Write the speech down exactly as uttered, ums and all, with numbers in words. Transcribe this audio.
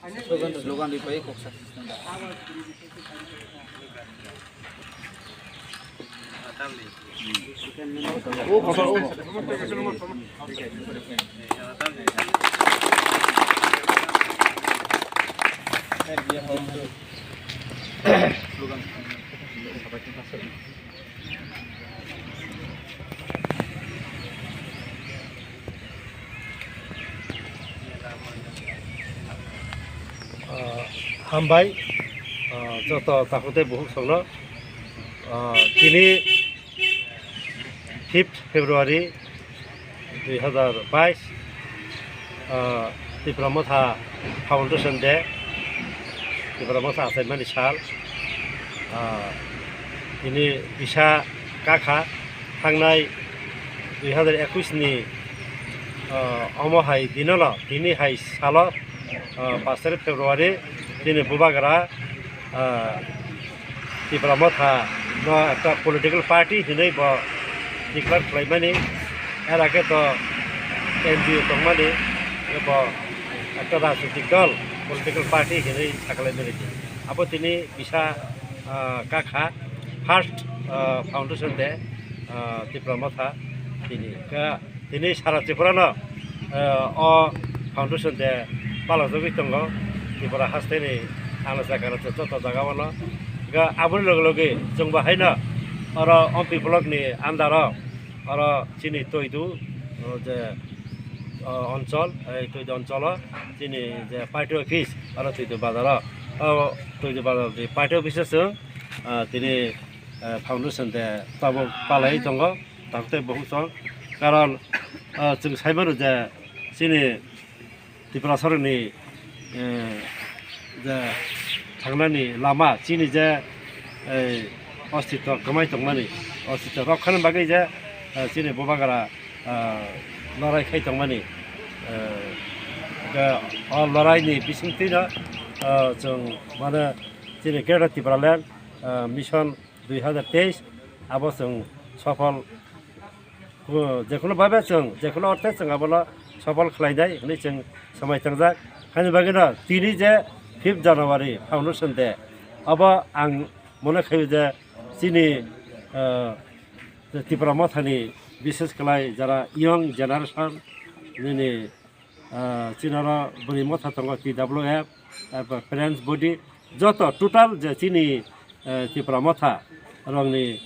Slogan ripai kok sa. Ah, hambai, ah, joto takhuk tei bukhuk songno, ah, tini fifth February dui hazar bais, ah, Tipra Motha Foundation Day, Tipra Motha achaimani sal, ah, tini bisa kakha thangnai dui hazar ekwis ni, ah, omo hai dinono, tini hai salo, ah, pash tarik February, tini bubagra, ah, Tipra Motha no ekta political party hinwi bo declare khlaimani, er age to N G O tongmani, bo ekta rajnitik dol, political party hinwi saklaimani. Abo tini bisa, ah, kakha first, ah, foundation day, ah, Tipra Motha tini ka Tini sara Tripura no, eh, o foundation de palajagwi tongo. Tripura haste ni ano jaga rok joto jaga o no. Ga aboni loge loge chwng bo haino oro Ompi block ni under o oro chini Toidu, o je, o, onchol, ei Toidu onchol o chini je party office oro Toidu bazar o, o Toidu bazar ni party office o chwng, ah, tini, eh, foundation de tabuk palai tongo. Tabuk tei bukhuk song. Karon, ah, chwng sai mano je chini Tripura sorokni, eh, je thangnani lama chini je, eh, ostitw kwmai tongmani, ostitw rok khani bagwi je, eh, chini bubagra, ah, lorai khai tongmani, eh, je o loraini bisingtwino, ah, chwng mane chini Greater Tipraland, ah, Mission dui hazar teis abo chwng sofol, uh, jekhuno babe chwng, jekhuno orthe chwng abono sofol khlainai hwnwi chwng swmai tongjak. Haini bagwino tini je fifth January Foundation Day, abo ang mone khaio je chini, uh, Tipra Mothani bishes khlai jara young generation nini, ah, chini oro bwrwi motha tongo, T W F, arpor Friends Body, joto total je chini, eh, Tipra Motha rokni,